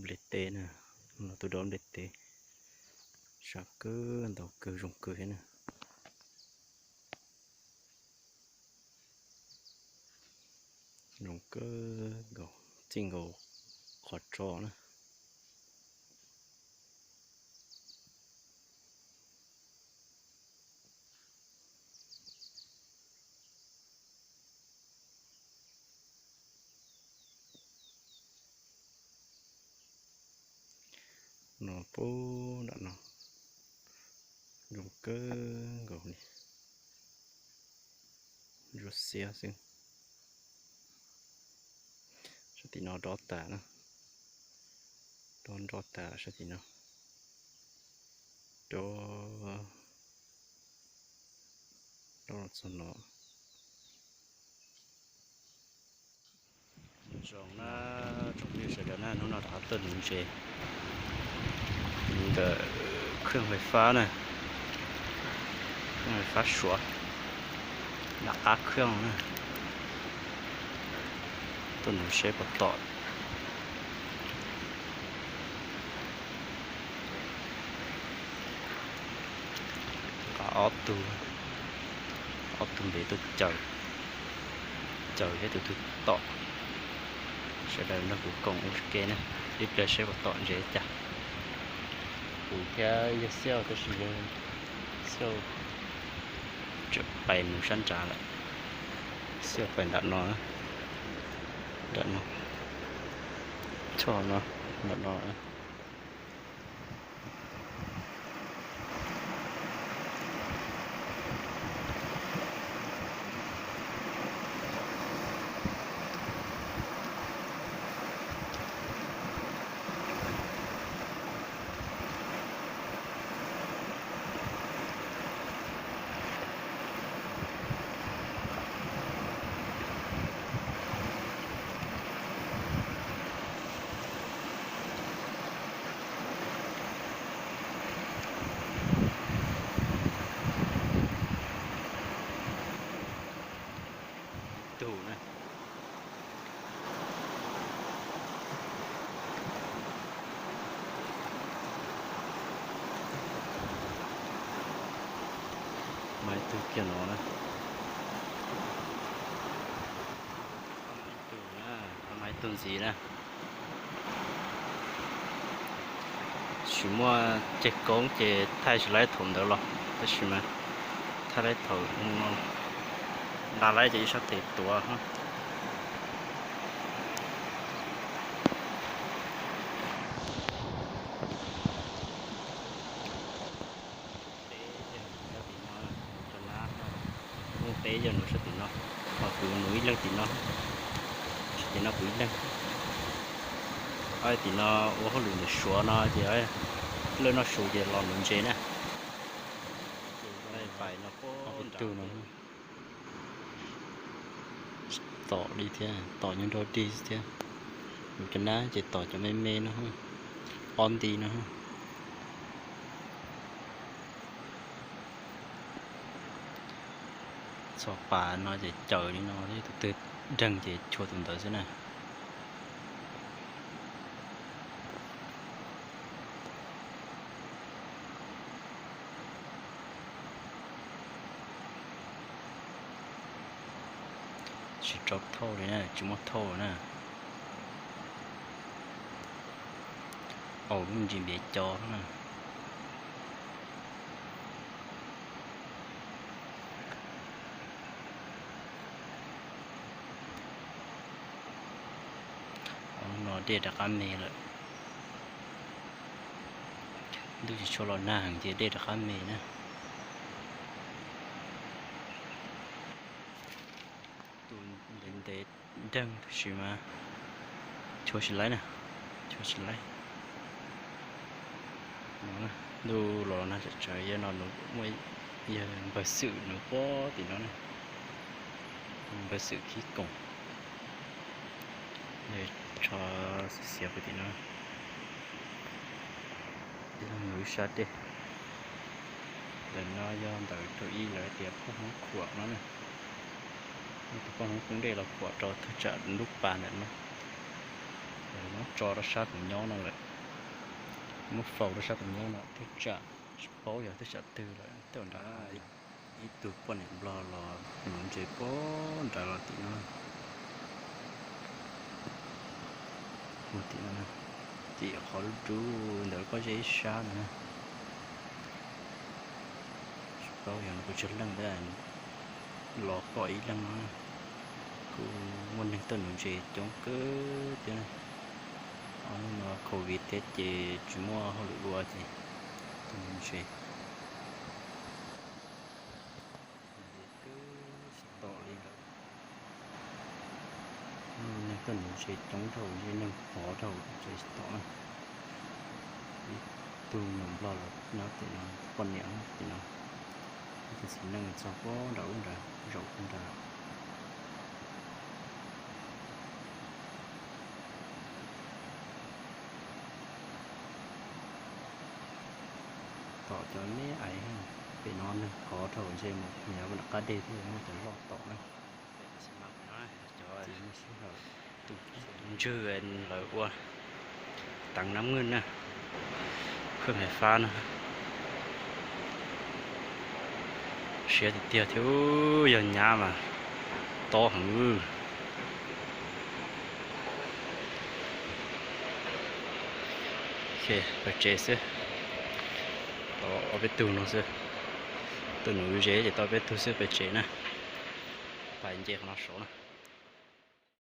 Nplej teb na, no tus dob nplej teb, sab kawg, ntau kawg, zoo kawg thiab na. Zoo kawg nkaus, txij nkaus qhov tso na. No puag nram no zoo kawg nkaus li, ntsuab xiab xwb. Sab tim no dob tas na, dob nroj tas sab tim no, dob, dob los txog no. Zoo na, tsoom phooj ywg sawv daws na, hnub no rov qab tuaj nuv ntses ntawm khwj fais fab na, khwj fais fab Suav, nram qab khwj na, tuaj nuv seb puas tom. Nqa ob tug, ob tug ntev tuaj caws, caws seb tus twg tom. Sawv daws nrog kuv koom ua ke na, ib pliag seb puas tom ntses cas. Kuv thiab yawg Xiauj tab sis yawg Xiauj tseem pais mus sab nrad lawm. Xiauj pais nram no, nram no, tshoj no, nram no. Tug na. Mas ib tug kiag no na. Mas ib tug ntxiv na. Tsis muaj ceg koob ces thaij tsis laib thaum ntawd los, tab sis mas thaij laib thaum no, nqa laib ces ib sab tes tuav. Peb yawg nuv sab tim no, cov nab, muaj peb yawg nuv sab tim no, ho kuv nuv ib leeg tim no, sab tim no kuv ib leeg. Tim no ua hauj lwm ntawm Suav no ces lawv noj su ces los nuv ntses na. Pais no, tom li thiab, tom nyob nrog dig thiab. Kuv cov nab ces tom cov me me no, ob nti no. Txhua pas no ces caws li no, tus twg deeg ces chua tus ntawd xwb na. Tsis rau thauj li na, tsis muaj thauj na. Au, lub ntsis npiav co na. No dej rov qab me lawm. Ntuj tsis tshua los nag heev ces dej rov qab me na. Tus ntev ntev deeg tab sis mas chua tsis laib na, chua tsis laib. Ntuj los nag tsam tsawv, yawg no nws muaj, yawg npawg Xwm nws puag tim no na, npawg Xwm khib koom, yawg tso xiav puag tim no. Ib leeg nws ib sab dej. Ntawm no yog ntawm rau ib lawv tias phooj hmoob khuam no na. Muaj tus phooj hmoob poob dej los khuam rau thaj tsam lub pas ntawm no. Muab tso rau sab kuv nyob no lawm, muab faus rau sab kuv nyob no, thaj tsam tsis paub yog thaj tsam twg lawm, tej nrad ib tug poj niam nplog los nuv ntses puag nrad los tim no, tim no, tim qhov lub dub ntawm lub pob zeb ib sab ntawd na. Tsis paub yog nws kuj tsawg leej ntawd, los pom ib leeg no. Kuj muaj neeg tuaj nuv ntses coob kawg thiab. Ob hnub no covid thiab ces tsis muaj hauj lwm ua ces tuaj nuv ntses. Tsis tom li lawm. Neeg tuaj nuv ntses coob dhau, neeg pov dhau, ntses tsis tom na. Ib tug nyuam nplog los nyob tim no, poj niam tim no, ib tug txiv neej txog puag nram ub nrad, zaum puag nrad. Tom cov me aiv, pem no neeg kov dhau ntses mus nyav mus nram qab deg thiab muaj cov loj tom na. Cov tus ntswg lawv ua teev nab mwj na, khwj hais fab na. Siab tiag tiag thiab, yog nyab mas tob heev. Pem tsev xwb, tau ob peb tug no xwb. Tuaj nuv ntses ces tau peb tug xwb pem tsev na. Pais nce qhov no saud na.